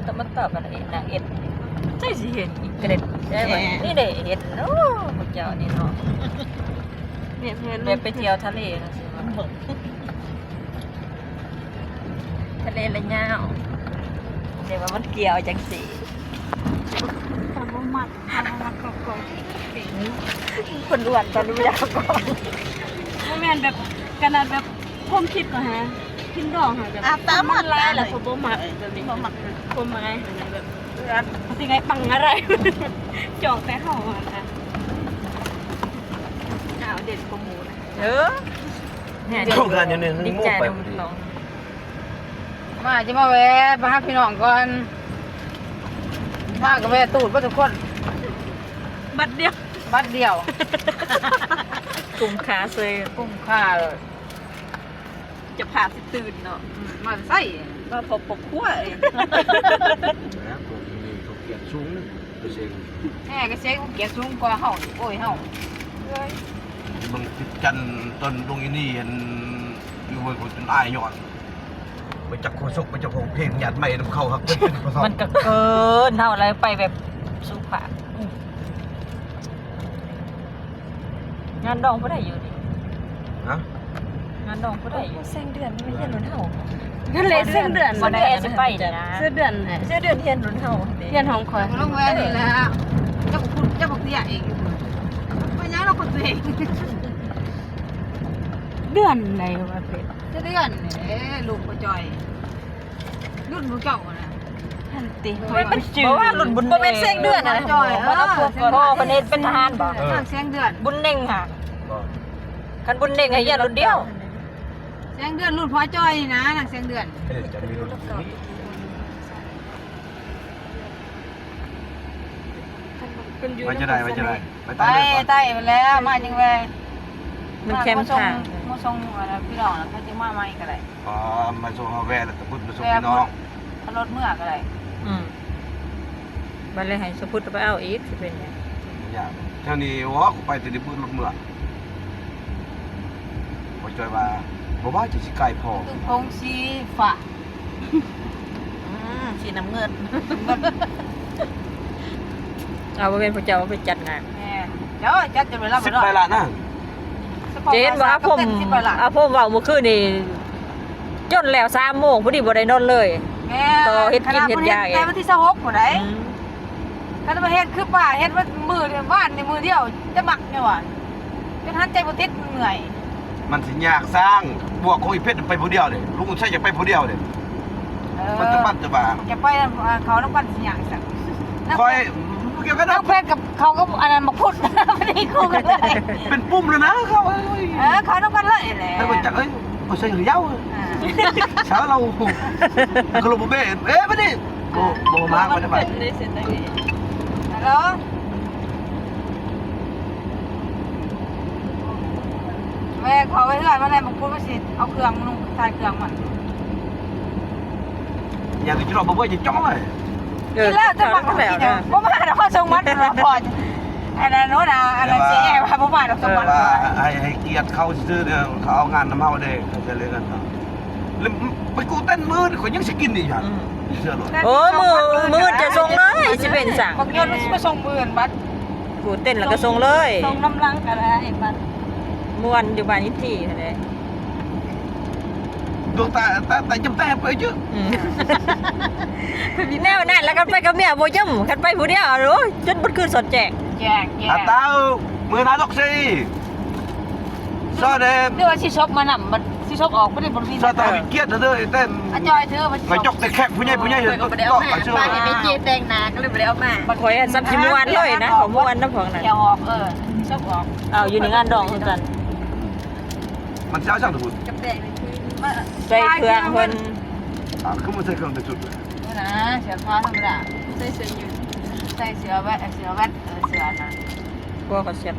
ແຕ່ມັນຕອບອັນນາງເອັດ ໃຜຊິເຫັນອີກເກລັດ ແມ່ນ ນີ້ເດ້ເຫັນ. ໂອ້ ພວກເຈົ້ານີ້ເນາະ ແບບເພິ່ນ ແບບໄປທ່ຽວທະເລຈັ່ງຊີ້. ທະເລລະຍາວ ແຕ່ວ່າມັນກ່ຽວຈັ່ງຊີ້. ຂ້ອຍບໍ່ມັກ ຂ້ອຍບໍ່ມັກກອງໆ ຄົນອ້ວນຕອນນີ້ຢາກກອງ ບໍ່ແມ່ນແບບ ຂະໜາດແບບຄວາມຄິດກໍຫາ ກິນດອງຫາແບບ ອາ ຕາມ ມັນຫຼາຍແລ້ວ ເອີ ຂ້ອຍບໍ່ມັກແບບນີ້ ບໍ່ມັກ ຄວາມໝາຍຫັ້ນນະ ແບບ ເອີ ຊິໄງປັງອະໄລ ຈອງແຕ່ເຮົາຫັ້ນນະ ອ້າວ ເດັ່ນກວ່າໝູ່ນະ ເອີ ແມ່ນ ໂຄງການຢູ່ນີ້ ດີໃຈນຳນ້ອງ. ມາ ຈະມາແວ່ມາຫາພີ່ນ້ອງກ່ອນ ມາກໍແວ່ຕູດເບິດທຸກຄົນ ບັດດຽວ ບັດດຽວ ກຸ້ມຄ່າເຊີຍ ກຸ້ມຄ່າເລີຍ ເຈົ້າພາບຊິຕື່ນເນາະ. ອືມ ມາແຕ່ໃສ? ມາພົບຄອບຄົວເອງ ແມ່ນ ພວກນີ້ເຂົາກຽດສູງ ກະເຊັງ ແຮກະເຊັງ ກຽດສູງກວ່າເຮົາອີກ ໂອ້ຍ ເຮົາ ເອີຍ ເບິ່ງຕິດກັນ ຕອນລົງອີນີ້ຫັ້ນ ຢູ່ເບິ່ງຄົນຈົນອາຍຍ້ອນ ໄປຈັກໂຄສົກ ໄປຈັກຮ້ອງເພງ ຍາດໄມ້ນຳເຂົາ ຮັກເພິ່ນເປັນພະເຖົ້າ ມັນກະເກີນເຮົາແລ້ວ ໄປແບບສຸພາບ. ອືມ ງານດອງຜູ້ໃດຢູ່ນີ້? ຮະ? ງານດອງຜູ້ໃດຢູ່? ໂອ້ ແສງເດືອນ ມັນຮຽນລຸ້ນເຮົາ ນັ້ນແຫຼະ ແສງເດືອນ ບໍ່ໄດ້ຊິໄປນະ ແສງເດືອນ ແສງເດືອນຮຽນລຸ້ນເຮົາເດ້ ຮຽນຫ້ອງຂ້ອຍ ລົງແວ່ນີ້ແຫຼະ ເຈົ້າບໍ່ ເຈົ້າບໍ່ເຕ້ຍອີກ ເປັນຫຍັງລາວກໍເຕ້ຍ ເດືອນໃດວະເປັດ ເດືອນນີ້ ເອີ ລູກບໍ່ຈ່ອຍ ລຸ້ນພວກເຈົ້າຫັ້ນນະ ຫັ້ນຕິ ມັນເປັນ ເພາະວ່າລຸ້ນບຸນ ບໍ່ແມ່ນແສງເດືອນນະ ຈ່ອຍ ເອີ ບໍ່ ເພິ່ນເຮັດເປັນທະຫານບໍ່? ເອີ ນາງແສງເດືອນ ບຸນເນັ່ງຫາ ບໍ່ ຄັນບຸນເນັ່ງໃຫ້ຮຽນລຸ້ນດຽວ ແສງເດືອນລຸ້ນພໍ່ຈ່ອຍນີ້ນະ ນາງແສງເດືອນ ເອີ ຈະມີລຸ້ນນີ້ ວ່າຈະໄດ້ ວ່າຈະໄດ້ ໄປໃຕ້ ໄປໃຕ້ແລ້ວ ມາຈັ່ງແວ່ ມັນແຄມທາງ ມາສົ່ງ ມາສົ່ງອັນນັ້ນ ພີ່ນ້ອງ ແລ້ວເຂົາຈະມາໃໝ່ກໍໄດ້. ອໍ ມາສົ່ງເຮົາແວ່ ແລ້ວກະພຸດມາສົ່ງພີ່ນ້ອງ ເອົາລົດເມືອກໍໄດ້. ອືມ ບັດແລ້ວໃຫ້ສະພຸດໄປເອົາອີກ ຊິເປັນຫຍັງ? ແຖວນີ້ ໂອ້ ກູໄປແຕ່ນີ້ ບຸດລົດເມືອ ບໍ່ຈ່ອຍວ່າ ບໍ່ວ່າຈະຊິໄກພໍ ຕຶກໂຮງສີຟ້າ ອືມ ສີນ້ຳເງິນ ເອົາ ບໍ່ແມ່ນພວກເຈົ້າເອົາໄປຈັດງານ ແມ່ນ ເຈົ້າຈັດຈົນໄປລຳ ສິບໃບລ້ານນະ ເຫັນບໍ່ ອາພົມ ອາພົມເວົ້າມື້ຄືນນີ້ ຈົນແລ້ວສາມໂມງ ພໍດີບໍ່ໄດ້ນອນເລີຍ ແມ່ນ ຕໍ່ເຮັດກິນເຮັດຢາເອງ ແຕ່ວັນທີຊາວຫົກພຸ້ນໃດ ອືມ ຄັນວ່າເຮັດຄືປ້າເຮັດມື້ວານນີ້ມື້ດຽວ ຈະມັກແນວວ່າ ຈົນຫັນໃຈບໍ່ຕິດ ເມື່ອຍ ມັນຊິຍາກສ້າງ ບວກຂອງອີເພັດໄປຜູ້ດຽວເດ້ ລຸງອຸນໄຊຢາກໄປຜູ້ດຽວເດ້ ເອີ ມັນຕະບັດຕະບາ ຢາກໄປນຳ ເຂົານຳກັນຊິຍາກຊັ້ນ ຂ້ອຍບໍ່ກ່ຽວກັນດອກ ເພິ່ນກັບເຂົາກັບອັນນັ້ນບັກພຸດ ບໍ່ໄດ້ຄູ່ກັນເລີຍ ເປັນປຸ່ມແລ້ວນະເຂົາ ເອີ ເຂົານຳກັນເລີຍແຫຼະ ແຕ່ວ່າຈັກ ເອີຍ ບໍ່ໃຊ່ເຮົາ ອ່າ ຊາວລາວ ກະລົບບໍ່ແມ່ນ ເອີ ບັດນີ້ ບໍ່ ບໍ່ມາ ບໍ່ໄດ້ມາ ຮັລໂຫຼ ແວ່ເຂົ້າໄປເຮືອນມັນແຫຼະ ບາງຄົນມັນຊິເອົາເຄື່ອງ ນຸ່ງຖ່າຍເຄື່ອງມັນ ຢ່າໄປຈະເລາະ ບໍ່ເບິ່ງຈະຈ້ອງເລີຍ ເອີ ກິນແລ້ວ ແຕ່ວ່າບໍ່ມາດອກ ເຂົາສົ່ງມັນ ອັນນັ້ນໂນ່ນນະ ອັນນັ້ນຊິແອວ່າບໍ່ມາດອກ ສົ່ງມັນ ແຕ່ວ່າໃຫ້ ໃຫ້ກຽດເຂົາຊື່ໆ ເຂົາເອົາງານນຳເຮົາເດ້ ເຂົາຈະເລີຍກັນເນາະ. ແລ້ວໄປກູ້ເຕັ້ນມື້ອື່ນ ຂ້ອຍຍັງຊິກິນອີກຫຍັງ ອືມ ເຊື່ອໂລດ ໂອ້ ມື້ ມື້ອື່ນຈະສົ່ງເລີຍ ຊິເປັນຫຍັງ ບັກຍົນມັນຊິມາສົ່ງມື້ອື່ນບັດ ກູ້ເຕັ້ນແລ້ວກໍສົ່ງເລີຍ ສົ່ງນຳຫຼັງກໍໄດ້ບັດ ມ່ວນຢູ່ບ້ານອິນທີຫັ້ນແຫຼະ ດວງຕາ ຕາ ຕາຈຳແຕ້ໄປເຈີ ອືມ ແນວນັ້ນແລ້ວ ຄັນໄປກັບເມຍບໍ່ຢ້ຳ ຄັນໄປຜູ້ດຽວ ໂອ້ຍ ຈົນເບິດຄືນສອດແຈ້ງ ແຈ້ງ ແຈ້ງ ອາ ຕາ ມື້ໜ້າດອກຊິ ຊອດເດ້ ຫຼືວ່າຊິສົບມານຳ ບັດຊິສົບອອກບໍ່ໄດ້ ບໍ່ມີ ຊອດຕາ ເອີ ກຽດເດີ ແຕ່ ອາ ຈອຍ ຖືວ່າ ໄປຈົກແຕ່ແຂກຜູ້ໃຫຍ່ ຜູ້ໃຫຍ່ ຂ້ອຍກໍບໍ່ໄດ້ເອົາມາ ເອີ ເອົາມາ ແມ່ເຈ້ແຕ່ງໜ້າ ກໍເລີຍບໍ່ໄດ້ເອົາມາ ຂ້ອຍອັນຊ້ຳຊິມ່ວນເລີຍນະ ຂ້ອຍມ່ວນນຳພວກນັ້ນ ຈະອອກ ເອີ ສົບອອກ ເອົາຢູ່ໃນງານດອງຄືກັນ ມັນຊິເອົາຫຍັງລະພຸ້ນ ໃສ່ເຄື່ອງເພິ່ນ ອາ ຄືມັນໃສ່ເຄື່ອງເປັນຊຸດ ນີ້ນະ ເສື້ອຜ້າທຳມະດາ ໃສ່ເສື້ອຢືດ ໃສ່ເສື້ອແວັດ ເສື້ອແວັດ ເອີ ເສື້ອອັນນັ້ນ ພວກເຂົາເຊັດ